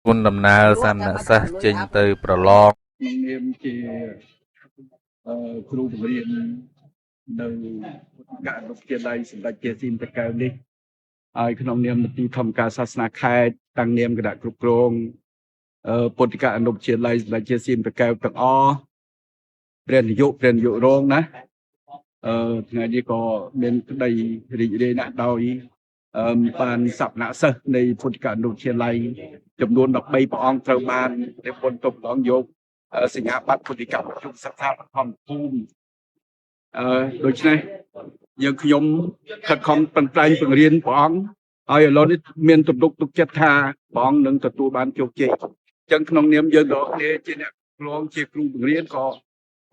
គុណដំណើរសាមណសិស្សចេញទៅប្រឡង ក្នុងនាមជាគ្រូបង្រៀននៅពុទ្ធិកអនុវិទ្យាល័យសម្ដេចជាស៊ីមតកែវនេះហើយក្នុងនាមមន្ទីរធម្មការសាសនាខេត្តតាំងនាមគណៈគ្រប់គ្រងពុទ្ធិកអនុវិទ្យាល័យសម្ដេចជាស៊ីមតកែវទាំងអស់ព្រះនាយកព្រះនាយករងណាថ្ងៃនេះក៏មានក្តីរីករាយណាស់ដោយបានសព្វនសិស្សនៃពុទ្ធិកអនុវិទ្យាល័យចំនួន13ព្រះអង្គត្រូវបាននិមន្តទៅប្រឡងយកសញ្ញាបត្រពុទ្ធិកមធ្យមសិក្សាបឋមភូមិដូច្នេះយើងខ្ញុំខិតខំប្រឹងប្រែងបង្រៀនព្រះអង្គហើយឥឡូវនេះមានទំនុកទុកចិត្តថាព្រះអង្គនឹងទទួលបានជោគជ័យអញ្ចឹងក្នុងនាមយើងទាំងអស់គ្នាជាអ្នកគ្រងជាគ្រូបង្រៀនក៏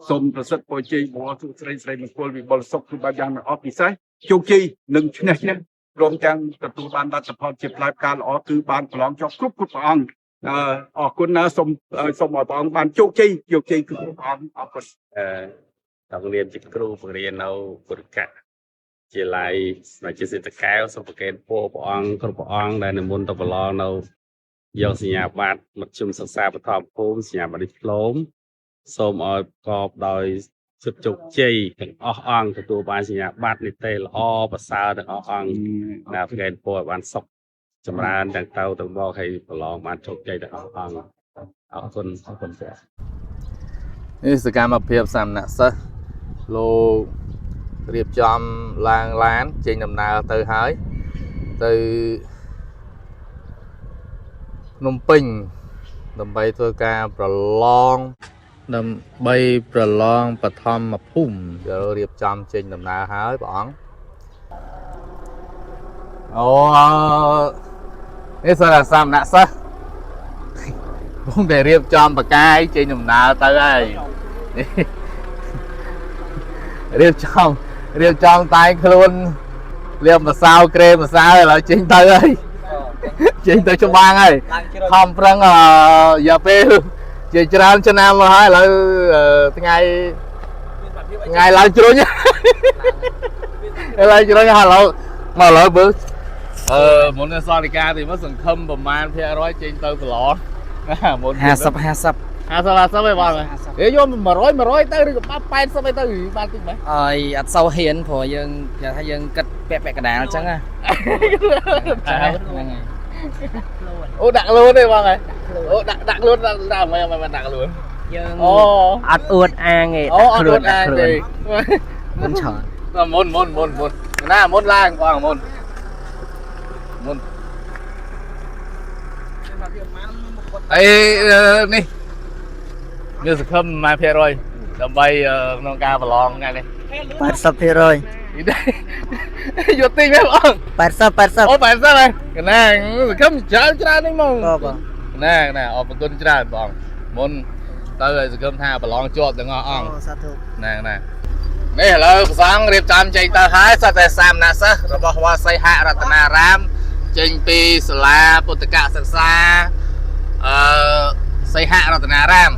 សូមប្រសិទ្ធពរជ័យបរសុខស្រីស្រីមង្គលវិបុលសុខគ្រប់បែបយ៉ាងទាំងអស់ពិសេសជោគជ័យនិងឈ្នះឈ្នះព្រមទាំងទទួលបានលទ្ធផលជាផ្លែផ្កាល្អគឺបានប្រឡងជាប់គ្រប់គ្រប់ព្រះអង្គអរគុណណាសូមសូមឲ្យព្រះអង្គបានជោគជ័យជោគជ័យគឺព្រះអង្គអរគុណ ក្នុងនាមជាគ្រូបង្រៀននៅពុទ្ធកៈជាឡៃសម្រាប់ជាសិទ្ធិកែវសូមប្រគេនពរព្រះអង្គគ្រប់ព្រះអង្គដែលនិមន្តទៅប្រឡងនៅយកសញ្ញាបត្រមធ្យមសិក្សាបឋមភូមិសញ្ញាបត្រឌីប្លូមសូមឲ្យប្រកបដោយសុខជោគជ័យទាំងអស់អង្គទទួលបានសញ្ញាបត្រនិទេសល្អប្រសើរទាំងអស់អង្គណាប្រគេនពរឲ្យបានសុខចម្រើនទាំងទៅទាំងមកហើយប្រឡងបានជោគជ័យទាំងអស់អង្គអរគុណអរគុណព្រះ នេះសកម្មភាពសាមណសិស្សលោករៀបចំឡើងឡានចេញដំណើរទៅហើយទៅភ្នំពេញដើម្បីធ្វើការប្រឡងដើម្បីប្រឡងបឋមភូមិដែលរៀបចំចេញដំណើរហើយព្រះអង្គអូនេះសិស្សសាមណសិស្សកំពុងតែរៀបចំបកាយចេញដំណើរទៅហើយនេះរៀបចំរៀបចំតែងខ្លួនលាបម្សៅក្រេមម្សៅឥឡូវចេញទៅហើយចេញទៅច្បាំងហើយខំប្រឹងអឺរយៈពេលជាច្រើនឆ្នាំមកហើយឥឡូវថ្ងៃថ្ងៃឡើងជ្រុញឥឡូវជ្រុញហើយឥឡូវមកឥឡូវមើលមុននឹងសន្និកាទីមកសង្ឃឹមប្រមាណភាគរយចេញទៅប្រឡងមុន 50 50 50 50ឯងបងអេយក100 100ទៅឬក៏80អីទៅបានតិចមែន អើយអត់សូវហ៊ានព្រោះយើងគេថាយើងគិតពាក់ពាក់កណ្ដាលអញ្ចឹងណាហ្នឹងហើយ អូដាក់ខ្លួនទេបងហ៎អូដាក់ដាក់ខ្លួនដាក់ដាក់មិនមិនដាក់ខ្លួន យើង អូ អត់អួតអាងទេ អូអត់ខ្លួនអាងទេ មិនច្រើន មុនមុនមុនមុនណាមុនឡើងបងមុនមុនអេនេះមានសង្ឃឹម1%ដើម្បីក្នុងការប្រឡងថ្ងៃនេះ 80% យកតិចមែនបង 80 80 អូ80ហើយកណាសង្ឃឹមច្រើនច្រើននេះហ្មង បាទបាទ ណាណាអរគុណច្រើនបងមុនទៅឲ្យសង្ឃឹមថាប្រឡងជាប់ទាំងអស់អង្គ សាធុ ណាណានេះឥឡូវព្រះសង្ឃរៀបចំចេញទៅហើយសត្វតែសាមណសិស្សរបស់វត្តសីហរតនារាមចេញពីសាលាពុទ្ធកសិក្សាអឺសីហរតនារាម